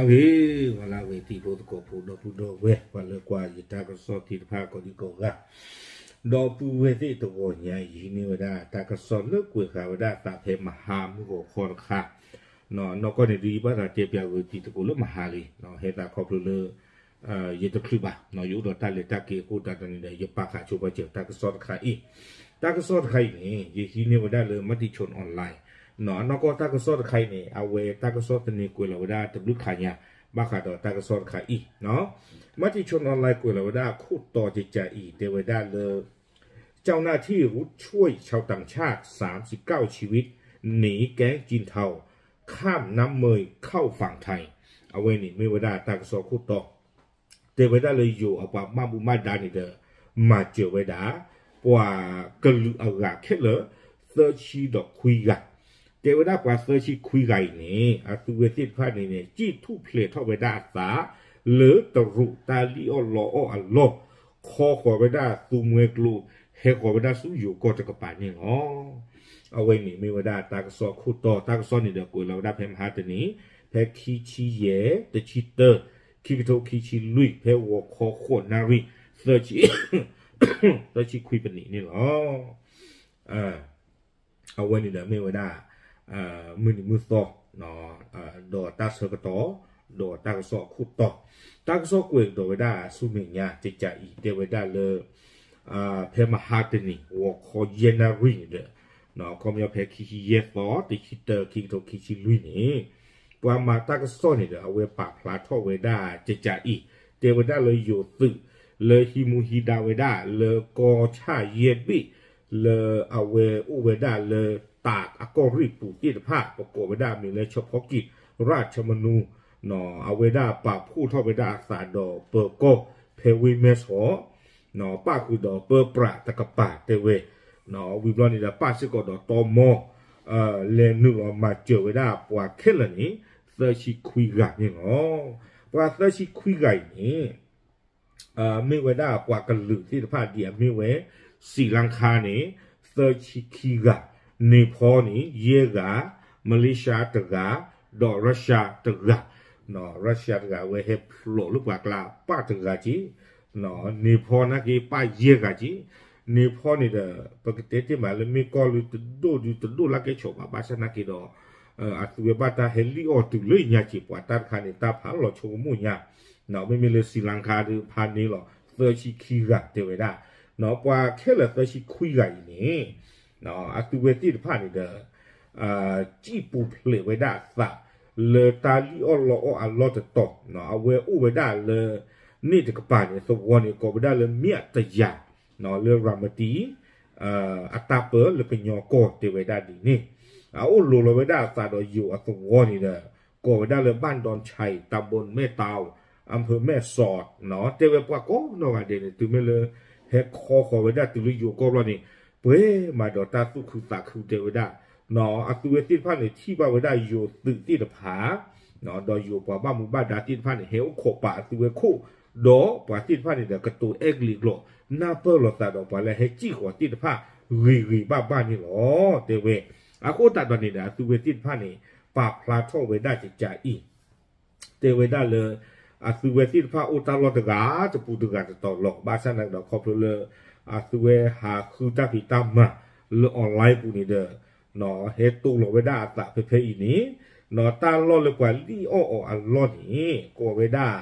ဂ့ၤဝဲလၢအဂ့ၤ တံၤဖိသကိးဖိ ဒီပုၢ်ဒီဝဲၢ် ပှၤလၢကွၢ်ယတၢ်ကစီၣ်သ့ၣ်တဖၣ်ကိးဒံကိးဂၤ, ဒီပုၢ်ဝဲၢ်သ့ၣ်တဂီၤညါအံၤ ယဟံးန့ၢ်ဝဲဒၣ်တၢ်ကစီၣ်လၢကွဲးဃာ်ဝဲဒၣ်အသးဖဲမဟါမုၢ်ဂီၤခီတခါ, နီၢ်ကီၢ်န့ၣ်ဒုးယဘၣ်သးတဲပၠးဂ့ၤတံၤသကိးလၢမဟါလံ, ဟဲသးခီဖျိလၢ ယတချုးဘၣ်, ယအိၣ်ဒီးတၢ်လဲၤတၢ်က့ၤအဃိသတးဒီးန့ၣ်ဒီး ယပာ်ဃာ်ဆိပာ်စၢၤတၢ်ကစီၣ်တခါအံၤ, တၢ်ကစီၣ်တခါအံၤန့ၣ် ယဟံးန့ၢ်ဝဲဒၣ်လၢ Matichon Online, နီၢ်ကီၢ်တၢ်ကစီၣ်တခါအံၤန့ၣ် အဝဲတၢ်ကစီၣ်သန့ၤကွဲးလီၤဝဲဒၣ်တဘျုးခါညါ, ဘၣ်ဃးဒီးတၢ်ကစီၣ်တခါအံၤ, Matichon Online ကွဲးလီၤဝဲဒၣ်အခိၣ်တီကကးအံၤ တဲဝဲဒၣ်လၢ เจ้าหน้าที่ชุดช่วยชาวต่างชาติ สามสิบเก้าชีวิต หนีแก๊งจีนเทา ข้ามน้ำเมยเข้าฝั่งไทย အဝဲန့ၣ်မ့ၢ်ဝဲဒၣ်တၢ်ကစီၣ်ခိၣ်တီ, တဲဝဲဒၣ်လၢယိၤအပှၤဘၣ်မူဘၣ်ဒါန့ၣ်ဒီး မၤစၢၤဝဲဒၣ် ပှၤကလုာ်အဂၤခဲလၢာ် သၢဆံဒီးခွံဂၤ, တဲဝဲဒၣ်ပှၤသၢဆံခွံဂၤအံၤန့ၣ် အသုဝဲသ့ၣ်တဖၣ်န့ၣ်န့ၣ် စံၣ်ထူၣ်ဖျဲးထီၣ်ဝဲဒၣ်အသး လၢတရူးတၢ်လံၣ်အီၣ်လီအီၣ်အလီၢ်, ခီဃီၤဝဲဒၣ်သူမှဲကျိ ဟဲဃီၤဝဲဒၣ်ဆူယိၤကီၢ်တကပၤန့ၣ်လီၤ. အဝဲန့ၣ်မ့ၢ်ဝဲဒၣ်တၢ်ကစီၣ်ခိၣ်တီ, တၢ်ကစီၣ်န့ၣ်ဒီးကွဲးလီၤဝဲဒၣ်ဖဲမဟါတနံၤ, ဖဲခံဆံယဲၢ် တဆံတၢ ခံကထိခံဆံလွံၢ် ဖဲဂီၤခီဃိးနၣ်ရံၣ် သၢဆံခွံပနံးန့ၣ်လီၤ. အဝဲန့ၣ်ဒီးမ့ၢ်ဝဲဒၣ် မုၢ်နံၤမုၢ်သီ ဒီးတၢ်ဆၢကတီၢ် ဒီးတၢ်ကစီၣ်အခိၣ်တီ, တၢ်ကစီၣ်ကွဲးကဒီးဝဲဒၣ်ဆူမဲာ်ညါကကးအံၤ တဲဝဲဒၣ်လၢ ဖဲမဟါတနံၤ ဂီၤခီယဲၢ်နၣ်ရံၣ်န့ၣ်ဒီး ခီပညီဖဲခံဆံယဲၢ်သီ တဆံတၢ ခံကထိခံဆံလွံၢ်န့ၣ် ပှၤမၤတၢ်ကစီၣ်န့ၣ်ဒီး အဝဲပာ်ဖျါထီၣ်ဝဲဒၣ်ကကးအံၤ တဲဝဲဒၣ်လၢယိၤသုး လၢဟံးမူဟံးဒါဝဲဒၣ်လၢကီၢ်ဆၣ်ယဲၢ်ဘ့ၣ် လၢအဝဲအိၣ်ဝဲဒၣ်လၢတၢ်အကီၢ်ရ့ၣ်ပူၤသ့ၣ်တဖၣ် ပကိးဝဲဒၣ်အမံၤလၢ เฉพาะกิจราชมนู အဝဲဒၣ်ပာ်ဖှိၣ်ထီၣ်ဝဲဒၣ်အသးဒီးပၢၤကီၢ်ဖဲဝ့ၢ်မဲၢ်ဆီး ပၣ်ဃုာ်ဒီးပၢပြးတကပၤတဲဝဲ, ဝံၤဘျီန့ၣ်ဒီး ပၣ်စ့ၢ်ကီးဒီးတီမီ လဲၤနုာ်လီၤမၤစၢၤဝဲဒၣ်ပှၤခဲလၢာ်န့ၣ် သၢဆံခွံဂၤန့ၣ်လီၤ. ပှၤသၢဆံခွံဂၤအံၤန့ၣ် မ့ၢ်ဝဲဒၣ်ပှၤကလုာ်သ့ၣ်တဖၣ်ဒ်အမ့ၢ်ဝဲ စံလါခါန့ၣ် သၢဆံခံဂၤ, နံၤဖီန့ၣ် ယဲၢ်ဂၤ, မလ့ၡါတဂၤ, ဒီးရၢၡါတဂၤ, ရၢၡါတဂၤ အဝဲဟဲဖျိးလၢပှၤကျါပၣ်တဂၤက့, နံၤဖီနာ်က့ပၣ်ယဲၢ်ဂၤက့, နံၤဖီန့ၣ်ဒီး ပကတဲတ့ၢ်မးလၢမ့ၢ်ကီၢ်လၢတဒိၣ်ဒုတဒိၣ်လၢကဲဆိးဘၣ် ဘၣ်ဆၣ်နာ်က့ဒီး အသုဝဲဘၣ်တၢ်ဟဲလံၣ်အီၣ်တုၤလၢညါက့ ပှၤတၢ်တခါန့ၣ် တၢ်ဖးလီၤဆိကမိၣ်ညါ, မ့မ့ၢ်လၢစံလါခါဒုးဖးန့ၢ်လီၤ သၢဆံခံဂၤတဲဝဲဒၣ်, ပှၤခဲလၢာ်သၢဆံခွံဂၤအံၤန့ၣ် အသုဝဲသ့ၣ်တဖၣ်န့ၣ်ဒီး စံၣ်ပူၤဖျဲးဝဲဒၣ်အသး လၢတၢ်လံၣ်အီၣ်လီအီၣ်အလီၢ်တတီၤ, အဝဲအိၣ်ဝဲဒၣ်လၢ န့ၣ်တကပၤန့ၣ် သဝီန့ၣ် ကိးဝဲဒၣ်လၢ မၠၣ်တယၤ လၢရၤမတံ အတၢ်ပၢလၢကညီကီၢ်တဲဝဲဒၣ်ဒ်န့ၣ်, အအိၣ်လိၤလီၤဝဲဒၣ်အသးဒီးယိၤအသဝီန့ၣ်ဒီး ကိးဝဲဒၣ်လၢ บ้านดอนชัย ตำบลแม่ตาว อำเภอแม่สอด တဲဝဲပှၤကိးနီၢ်ဂၤဒဲးန့ၣ် တုၤမ့ၢ်လၢ ဟဲခီဃီၤဝဲဒၣ်တုၤလၢယိၤကီၢ်ဘျီန့ၣ် ပှဲၤမးဒီးတၢ်သူၣ်ခုသးခုတဲဝဲဒၣ်, အသုဝဲသ့ၣ်တဖၣ်န့ၣ် ထံၣ်ဘၣ်ဝဲဒၣ်ယိၤသုးသ့ၣ်တဖၣ် ဒီးယိၤပှၤဘၣ်မူဘၣ်ဒါသ့ၣ်တဖၣ်န့ၣ် ဟဲအိၣ်ခိးပာ်အသုဝဲခိၣ်, ဒီးပှၤသ့ၣ်တဖၣ်န့ၣ်ဒီး ကတိၤအဲၣ်ကလံးကျိာ် နၢ်ပၢၢ်လိာ်သးဒီးပှၤလၢဟဲစံၣ်ဃီၤသ့ၣ်တဖၣ် ဂ့ၤဂ့ၤဘၣ်ဘၣ်န့ၣ်လီၤ တဲဝဲ. အဃိသတးဒီးန့ၣ်ဒီး အသုဝဲသ့ၣ်တဖၣ်န့ၣ် ပာ်ဖျါထီၣ်ဝဲဒၣ်ကကးအံၤ တဲဝဲဒၣ်လၢ အသုဝဲသ့ၣ်တဖၣ်အိၣ်တၢ်လီၢ်တဂၤတပူၤတဂၤတတီၤလီၤ. ဘၣ်ဆၣ်နာ်က့ဒီးခီဖျိလၢ အသုဝဲဟးဃုတၢ်ဖံးတၢ်မၤလၢ online ပူၤန့ၣ်ဒီး ဟဲတိၢ်လီၤဝဲဒၣ်အသးဖဲဖဲအံၤန့ၣ် တၢ်လီၢ်လၢပှၤလံၣ်အီၣ်အီၤအလီၢ်န့ၣ် ကိးဝဲဒၣ်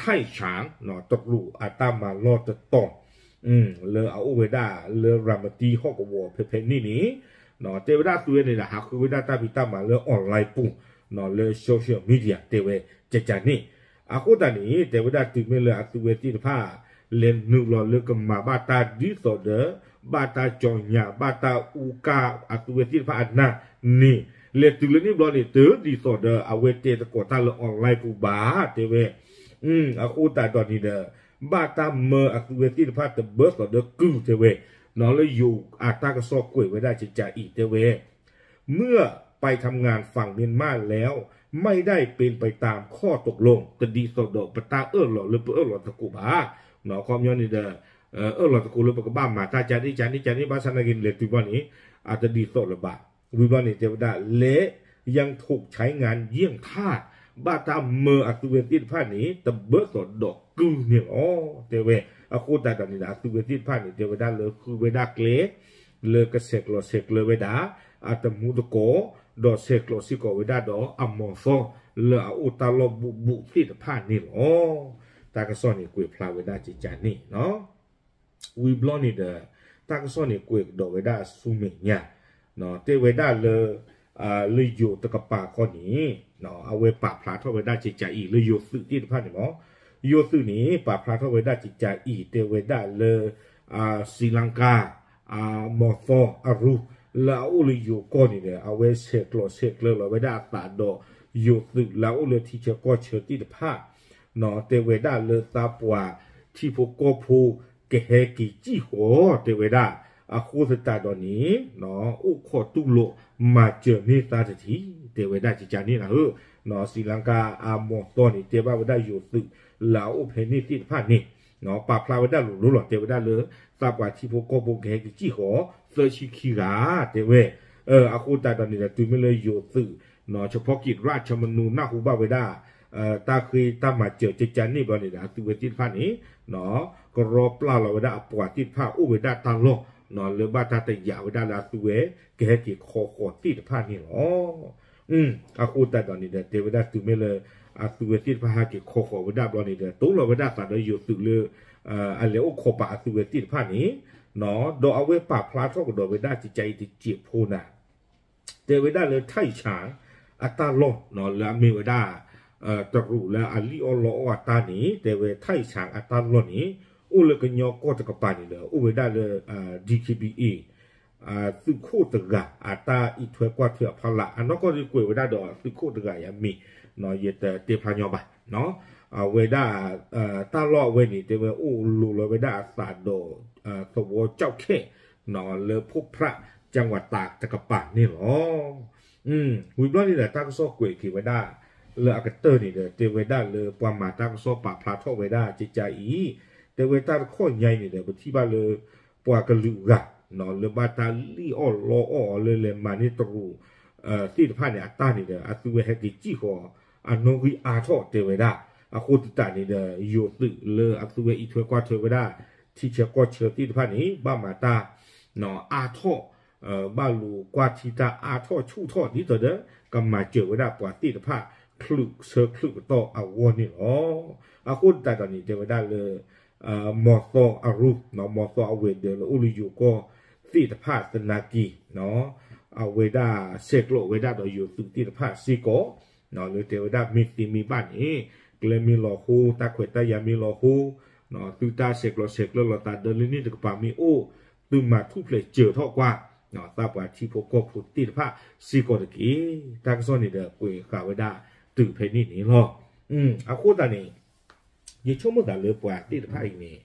ထၣ်ဆၣ် တရူးအတၢ်မၤလီၢ်တတီၤ လၢအအိၣ်ဝဲဒၣ်လၢရၤမတံဟီၣ်ကဝီၤဖဲဖဲန့ၣ်န့ၣ် တဲဝဲဒၣ်အသုဝဲန့ၣ်ဒီး ဟးဃုဝဲဒၣ်တၢ်ဖံးတၢ်မၤလၢ online ပူၤ လၢ social media တဲဝဲကကးန့ၣ်. အဃိသတးန့ၣ် တဲဝဲဒၣ်တုၤမ့ၢ်လၢအသုဝဲသ့ၣ်တဖၣ် လဲၤနုာ်လီၤလၢကမၤဘၣ်တၢ်ဒ်သိးဒီး ဘၣ်တၢ်ကၠီညါ ဘၣ်တၢ်အူကၢ်အသုဝဲသ့ၣ်တဖၣ်အနၢ်န့ၣ် လဲၤတုၤလၢန့ၣ်ဘျီန့ၣ် တဒ်သိးဒီးအဝဲတဲသကိးတၢ်လၢ online ပူၤဘၣ် တဲဝဲ. အဃိသတးဒီးန့ၣ်ဒီး ဘၣ်တၢ်မၢအသုဝဲသ့ၣ်တဖၣ်တဘၢသိးဒီးကုၢ်တဲဝဲ လၢယိၤအတၢ်ကစီၣ်ကွဲးဝဲဒၣ်ကကးအံၤ တဲဝဲ เมื่อไปทำงานฝั่งเมียนมาแล้ว ไม่ได้เป็นไปตามข้อตกลง တဒ်သိးဒီးပတၢ်အၢၣ်လီၤလၢပအၢၣ်လီၤသကိးဘၣ်. ခီပညီန့ၣ်ဒီး အၢၣ်လီၤသကိးလၢပကဘၣ်မၤတၢ်ကန့ၣ်ကန့ၣ်ကန့ၣ် ဘၣ်ဆၣ်နာ်က့န့ၣ် လဲၤတုၤဘျီန့ၣ် အတဒ်သိးလၢၤဘၣ်. ဝံၤဘျီန့ၣ် တဲဝဲဒၣ် และยังถูกใช้งานเยี่ยงทาส ဘၣ်တၢ်မၢအသုဝဲသ့ၣ်တဖၣ်န့ၣ် တဘၢသိးဒီးကုၢ်န့ၣ်လီၤ. တဲဝဲ အဃိသတးဒီးန့ၣ်ဒီး အသုဝဲသ့ၣ်တဖၣ်န့ၣ် တဲဝဲဒၣ်လၢဃုဝဲဒၣ်ကျဲ လၢကဆဲးကျိးဆဲးကျၢဝဲဒၣ် အတမူတကိး, ဒီးဆဲးကျိးစ့ၢ်ကီးဝဲဒၣ်ဒီးအမီၤသီ လၢအအိၣ်တၢ်လီၢ်ဘူးဘူးသ့ၣ်တဖၣ်န့ၣ်လီၤ. တၢ်ကစီၣ်န့ၣ် ကွဲးဖျါဝဲဒၣ်ကကန့ၣ် ဝံၤဘျီန့ၣ်ဒီး တၢ်ကစီၣ်န့ၣ် ကွဲးကဒီးဝဲဒၣ်ဆူမဲာ်ညါ, တဲဝဲဒၣ်လၢ လၢယိၤတကပၤခီန့ၣ် အဝဲပာ်ဖျါထီၣ်ဝဲဒၣ်ကကအံၤ လၢယိၤသုးသ့ၣ်တဖၣ်န့ၣ်မး, ယိၤသုးန့ၣ် ပာ်ဖျါထီၣ်ဝဲဒၣ်ကကအံၤ တဲဝဲဒၣ်လၢ စံလင်ကါ အမီၤသီအရူ လၢအအိၣ်လၢယိၤကီၢ်န့ၣ်ဒီး အဝဲဆဲးကျိးဆဲးကျၢလီၤဝဲဒၣ်အသးဒီး ယိၤသုးလၢအအိၣ်လၢထံဆၢကီၢ်ဆၢသ့ၣ်တဖၣ် တဲဝဲဒၣ်လၢသးပှၢ်ထံဖိကီၢ်ဖိ ကဟဲက့ၤစံၣ်ဃီၤ တဲဝဲဒၣ်, အဃိသတးဒီးန့ၣ် အိၣ်ခိးတူၢ်လိာ်မၤစၢၤန့ၢ်သးတထံၣ် တဲဝဲဒၣ်ကကန့ၣ်နဧၢ, စံလင်ကါအမီၤသီန့ၣ် တဲဘၣ်ဝဲဒၣ်ယိၤသုးလၢအအိၣ်ဖဲန့ၣ်သ့ၣ်တဖၣ်န့ၣ် ပာ်ဖျါဝဲဒၣ်လိၤလိၤလီၤ တဲဝဲဒၣ်လၢ သးပှၢ်ထံဖိကီၢ်ဖိကဟဲက့ၤစံၣ်ဃီၤ သၢဆံခံဂၤ တဲဝဲ, အဃိသတးဒီးန့ၣ်ဒီး တုၤမ့ၢ်လၢယိၤသုး ဆဖီကံးရၣ်ဆၢမနူ နၢ်ဟူဘၣ်ဝဲဒၣ် တၢ်ဃ့တၢ်မၤစၢၤကကန့ၣ်ဘျီန့ၣ်ဒီး အသုဝဲသ့ၣ်တဖၣ်န့ၣ် ကရီပျၢ်လီၤဝဲဒၣ်အပှၤသ့ၣ်တဖၣ်အိၣ်ဝဲဒၣ်တၢ်လီၢ် လၢဘၣ်တၢ်တယာ်ဝဲဒၣ်လၢအသုဝဲ ကဟဲက့ၤခီဃီၤသ့ၣ်တဖၣ်န့ၣ်လီၤ. အဃိသတးဒီးန့ၣ်ဒီး တဲဝဲဒၣ်တုၤမ့ၢ်လၢ အသုဝဲသ့ၣ်တဖၣ်ဟဲက့ၤခီဃီၤဝဲဒၣ်ဘျီန့ၣ်ဒီး တိလိာ်ဝဲဒၣ်သးဒီးယိၤသုးလၢ အလဲၤအိၣ်ခိးပာ်အသုဝဲသ့ၣ်တဖၣ်န့ၣ် ဒီးအဝဲပာ်ဖျါထီၣ်ကဒီးဝဲဒၣ်ကကအံၤတစဲးဖိနၤ တဲဝဲဒၣ်လၢ ထၢၣ်ဆၣ် အတၢ်လီၢ် လၢအမ့ၢ်ဝဲဒၣ် တရူးလၢအလံၣ်အီၣ်လီအီၣ်အတၢ်န့ၣ် တဲဝဲ ထၢၣ်ဆၣ် အတၢ်လီၢ်န့ၣ် အိၣ်လၢကညီကီၢ်တကပၤန့ၣ်ဒီး အိၣ်ဝဲဒၣ်လၢ DKBA သုးခိၣ်တဂၤ အတၢ်အံးထွဲကွၢ်ထွဲအဖီလာ် အနီၢ်ကီၢ်ဒ်ကွဲးဝဲဒၣ်ဒီးသုးခိၣ်တဂၤအံၤအမံၤ ယတတဲဖျါညီဘၣ် အဝဲဒၣ် တၢ်လီၢ်အဝဲန့ၣ် တဲဝဲအိၣ်လိၤလီၤဝဲဒၣ်အသးဒီး သဝီကၠီၣ်ခဲၣ် လၢဖိဖြၣ် ကၠၣ်ဝးတးတကပၤန့ၣ်လီၤ. ဝံၤဘျီန့ၣ်ဒီး တၢ်ကစီၣ်ကွဲးက့ၤဝဲဒၣ် လၢအကတၢၢ်န့ၣ်ဒီး တဲဝဲဒၣ်လၢပှၤမၤတၢ်ကစီၣ်ပာ်ဖျါထီၣ်ဝဲဒၣ်ကကအံၤ တဲဝဲတၢ်တခီညါအံၤန့ၣ်ဒီး ပထံၣ်ဘၣ်လၢ ပှၤကလုာ်ဂၤ လၢဘၣ်တၢ်လံၣ်အီၣ်လီအီၣ်အီၤလၢလဲၤမၤန့ၢ်တရူး သ့ၣ်တဖၣ်န့ၣ် အတၢ်န့ၣ်ဒီး အသုဝဲဟဲက့ၤစံၣ်ဃီၤ အနီၣ်ဂံၢ်အါထီၣ်တဲဝဲဒၣ်, အဃိသတးန့ၣ်ဒီး ယိၤသုးလၢအသုဝဲအံးထွဲကွၢ်ထွဲဝဲဒၣ် ထံဆၢကီၢ်ဆၢသ့ၣ်တဖၣ်န့ၣ် ဘၣ်မၤတၢ် အါထီၣ် ဘၣ်လိာ်ကွၢ်ထံတၢ်အါထီၣ်ဆူၣ်ထီၣ်ဒ်သိးဒီး ကမၤစၢၤဝဲဒၣ်ပှၤသ့ၣ်တဖၣ် ချုးဆၢချုးကတီၢ်အဂီၢ်န့ၣ်လီၤ. အဃိသတးဒီးန့ၣ် တဲဝဲဒၣ်လၢ မီၤသီအရူ မီၤသီအဝဲၤဒၢးလၢအိၣ်လၢယိၤကီၢ်သ့ၣ်တဖၣ်သနာ်က့ အဝဲဒၣ်ဆဲးကျိးဝဲဒၣ်ဒီးယိၤသုးသ့ၣ်တဖၣ်စ့ၢ်ကီး လၢတဲဝဲဒၣ်မ့ၢ်သ့မ့ၢ်ဘၣ်န့ၣ် ကျဲမ့ၢ်လီၤဟိ တၢ်ခွဲးတၢ်ယာ်မ့ၢ်လီၤဟိ သုတၢ်ဆဲးကျိးဆဲးကျၢလီၤသးဒီးလၢန့ၣ်တကပၤမ့ၢ်အိၣ် သုမၤထူၣ်ဖျဲးစၢၤထီၣ်ကွၢ် သးပှၢ်ထံဖိကီၢ်ဖိသ့ၣ်တဖၣ်စ့ၢ်ကီးတက့ၢ်. တၢ်ကစီၣ်န့ၣ်ဒီးကွဲးဃာ်ဝဲဒၣ်တုၤဖဲန့ၣ်န့ၣ်လီၤ. အဃိသတးန့ၣ် ယဆိကမိၣ်သးလၢပှၤသ့ၣ်တဖၣ်အံၤန့ၣ်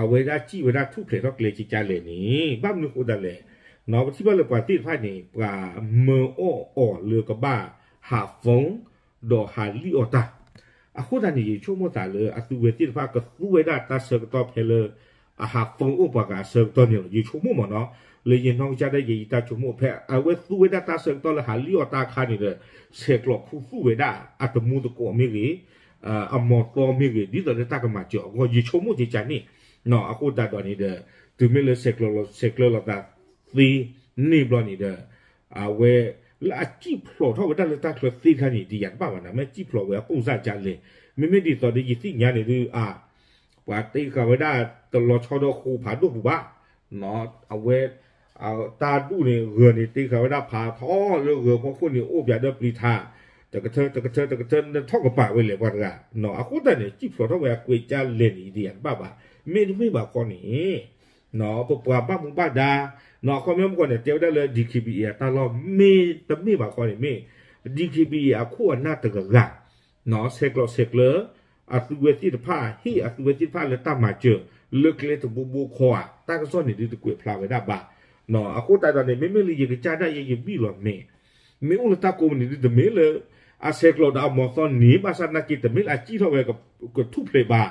အဝဲဒၣ်စံၣ်ဝဲဒၣ်ထူၣ်ဖျဲးထီၣ်ကျဲကကလဲၣ်န့ၣ် ဘၣ်မနုၤဃိသတးလဲၣ်, ပထံၣ်ဘၣ်လၢပှၤသ့ၣ်တဖၣ်န့ၣ် ပှၤမၢအီၣ်အီၤလၢကဘၣ်ဟး phone ဒီးဟးလံၣ်အီၣ်တၢ်, အဃိသတးန့ၣ် ယဆိကမိၣ်သးလၢအသုဝဲသ့ၣ်တဖၣ်ကသူဝဲဒၣ်တၢ်ဆၢကတီၢ်ဖဲလၢ အဟး phone အိၣ်ပှၤဂၤအဆၢကတီၢ်န့ၣ်လီၤ. ယဆိကမိၣ်မ့ၢ်နီၤ လၢယနီၢ်ကစၢ်ဒၣ်ယဲယတၢ်ဆိကမိၣ် ဖဲအဝဲသူဝဲဒၣ်တၢ်ဆၢကတီၢ်လၢဟးလံၣ်အီၣ်တၢ်အခါန့ၣ်ဒီး ဆဲးကျိးခူသူၣ်ဝဲဒၣ်အတမူသကိးမ့ၢ်ဂ့ၤ အမီၤသီမ့ၢ်ဂ့ၤ ဒ်သိးလၢတၢ်ကမၤစၢၤအဂီၢ် ယဆိကမိၣ်ကကန့ၣ်, အဃိသတးဒီးန့ၣ်ဒီး တုၤမ့ၢ်လၢဆဲးကျိးဆဲးကျၢလီၤသးသ့န့ၣ်ဘျီန့ၣ်ဒီး အဝဲ လၢအစံၣ်ဖျိးထီၣ်ဝဲဒၣ်လၢတၢ်ချၢသ့တခါန့ၣ် ဒ်ယၤတဘၣ်ဘၣ်နၤ မ့ၢ်စံၣ်ဖျိးဝဲအပိၢ်စၢ်ကလဲၣ်, မ့မ့ၢ်ဒ်သိးဒီးယသ့ၣ်ညါန့ၣ်ဒုး အ ပှၤတ့ဃာ်ဝဲဒၣ်တလီၤဆီဒီးဃိဖးဒိၣ်ပူၤဘၣ်, အဝဲ တၢ်ဒူၣ်န့ၣ် ဂၢၤန့ၣ် တ့ဃာ်ဝဲဒၣ်ဖးထီလၢဂၢၤဖီခိၣ်န့ၣ် အိၣ်ပၠးဒီးပျံၤထး တကထၢ တကထၢ တကထၢ နထီၣ်ကပၤဝဲလဲၣ်ပှၤတဂၤ, အဃိသတးန့ၣ် စံၣ်ဖျိးထီၣ်ဝဲအကွဲးကလဲၣ်န့ၣ် ဒ်ယၤတဘၣ်ဘၣ်, မ့တမ့ၢ်ဘၣ်ခီန့ၣ် ပပှၤဘၣ်မူဘၣ်ဒါ အခီပညီမ့ၢ်ကီးန့ၣ် တဲဝဲဒၣ်လၢ DKBA အတၢ်လီၢ် မ့တမ့ၢ်ဘၣ်ခီန့ၣ် မ့ၢ် DKBA အခိၣ်အနၢ်တဂၤဂၤ ဆဲးကျိးဆဲးကျၢ အသုဝဲသ့ၣ်တဖၣ် ဟ့ၣ်အသုဝဲသ့ၣ်တဖၣ်လၢတၢ်မၤစၢၤ လၢကျဲတဘိဘိခီဧါ တၢ်ကစီၣ်န့ၣ်ဒုးတကွဲးဖျါဝဲဒၣ်ဘၣ်, အဃိသတးဒီးန့ၣ် မ့မ့ၢ်လၢယကစၢ်ဒၣ်ယဲယဘံၣ်လီၤမဲာ် မ့ၢ်အိၣ်လၢတၢ်ကိးမုၢ်နံၤဒုး တမ့ၢ်လၢ အဆဲးကျိးဒီးအမီၤသီန့ၣ် ဘၣ်ဆၣ်သနာ်က့ တမ့ၢ်လၢအစံၣ်ထီၣ်ဝဲ ကထူၣ်ဖျဲးဘၣ်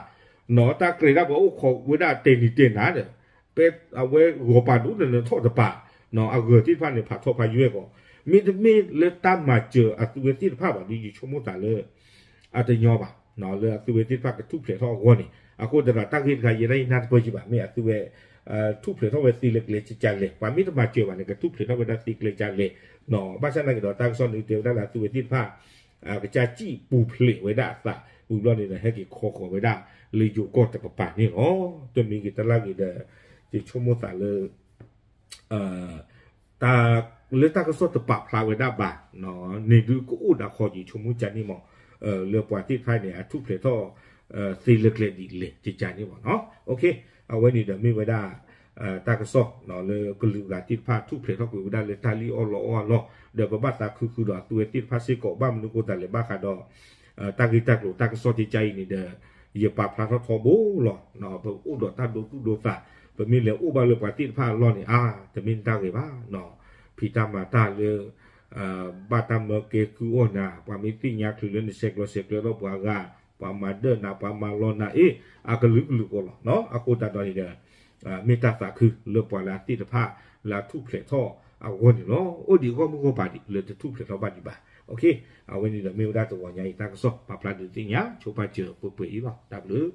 တၢ်ကြဲးဒၣ်ပှၤအိၣ်ခိးဝဲဒၣ်တဲာ်နံၤတဲာ်နၤဒီး ဖဲအဝဲဂီၤပာ်ဒိၣ်န့ၣ် နထီၣ်တပၤ အဂၢၤသ့ၣ်တဖၣ်န့ၣ် ဖးထီဖးယွဲၢ်ကီး မ့တမ့ၢ်လၢတၢ်မၤစၢၤအသုဝဲသ့ၣ်တဖၣ်ဘၣ်ဒီး ယဆိကမိၣ်သးလၢ အတညီဘၣ် လၢအသုဝဲသ့ၣ်တဖၣ်ကထူၣ်ဖျဲးထီၣ်အဂီၢ်န့ၣ် အဃိသတးဒီးတၢ်ဂ့ၢ်တခါ ယဲဒၣ်ယနၢ်တပၢၢ်ယံဘၣ် မ့ၢ်အသုဝဲ ထူၣ်ဖျဲးထီၣ်ဝဲသ့လၢကျဲကကလဲၣ် ပှၤမ့ၢ်တမၤစၢၤဘၣ်န့ၣ် ကထူၣ်ဖျဲးထီၣ်ဝဲဒၣ်သ့ကျဲကကလဲၣ် ဘၣ်ဆၣ်သနာ်က့ဒီး တၢ်ကစီၣ်န့ၣ်တဲဝဲဒၣ်လၢအသုဝဲသ့ၣ်တဖၣ် ကစၢ်စံၣ်ပူၤဖျဲးဝဲဒၣ်အသး ဝံၤဘျီန့ၣ်ဒီး ဟဲက့ၤခီဃီၤဝဲဒၣ်လၢယိၤကီၢ်တကပၤန့ၣ်လီၤ. တမ့ၢ်ဂ့ၤတလၢ်ဂ့ၤဒီး ယဆိကမိၣ်သးလၢ လၢတၢ်ကစီၣ်တပာ်ဖျါဝဲဒၣ်ဘၣ်န့ၣ်ဒုး ကအိၣ်ဒၣ်ခီယဆိကမိၣ်ကန့ၣ်မး လၢပှၤသ့ၣ်တဖၣ်န့ၣ် အထူၣ်ဖျဲးထီၣ် သ့လၢကျဲဒ်လဲၣ်ကကန့ၣ်မးနီၤ. အဝဲန့ၣ်ဒီးမ့ၢ်ဝဲဒၣ် တၢ်ကစီၣ် လၢကလုာ်ဂၤသ့ၣ်တဖၣ်ထူၣ်ဖျဲးထီၣ်ကွံာ်ဝဲဒၣ်လၢတၢ်လံၣ်အီၣ်လီအီၣ်အလီၢ် ဒီးပဘၣ်သးခုဃုာ်ဒီးအသုဝဲသ့ၣ်တဖၣ်စ့ၢ်ကီး ဘၣ်မနုၤအဃိသတးလဲၣ် ဘၣ်ဃးဒီး တၢ်ဂ့ၢ်တၢ်ကျိၤတၢ်ကစီၣ်ကကအံၤန့ၣ်ဒီး ယပာ်ဖျါထီၣ်ထီဘိလီၤ. ပအိၣ်ဒီးတၢ်ဒိသူၣ်ဒိသး ပမ့ၢ်လဲၤအိၣ်ဘၣ်လၢပှၤသ့ၣ်တဖၣ်အလီၢ်န့ၣ် အါ တမ့ၢ်တၢ်ဂ့ၤဘၣ်နီၤ. ဖံးတၢ်မၤတၢ်လၢ ဘၣ်တၢ်မၢကဲကုၢ်အီၣ်နၤ ပှၤမ့ၢ်သ့ၣ်ညါချုးလၢနဆဲးကျိးဆဲးကျၢဒီးပှၤဂၤ ပှၤမၤဒၢၣ်နၤ ပှၤမၤလီနၤ အ့ အကလုာ်ကလုာ်ကီးလီၤနီၤ. အဃိသတးဒီးန့ၣ်ဒီး မ့ၢ်တၢ်သးခုလၢပှၤလၢအသ့ၣ်တဖၣ် လၢအထူၣ်ဖျဲးထီၣ်အဂီၢ်န့ၣ်လီၤ. အိၣ်ဒံးအဂီၢ်မုၢ်ဂီၢ်ပၤဒံး လၢတထူၣ်ဖျဲးထီၣ်ဘၣ်ဒံးဘၣ်. အဝဲန့ၣ်ဒီးမ့ၢ်ဝဲဒၣ်တဂီၤညါအံၤတၢ်ကစီၣ် ပာ်ဖျါဒုးသ့ၣ်ညါ ဆိပာ်စၢၤပှဲၤပှဲၤအံၤလီၤ. တၢ်ဘျုး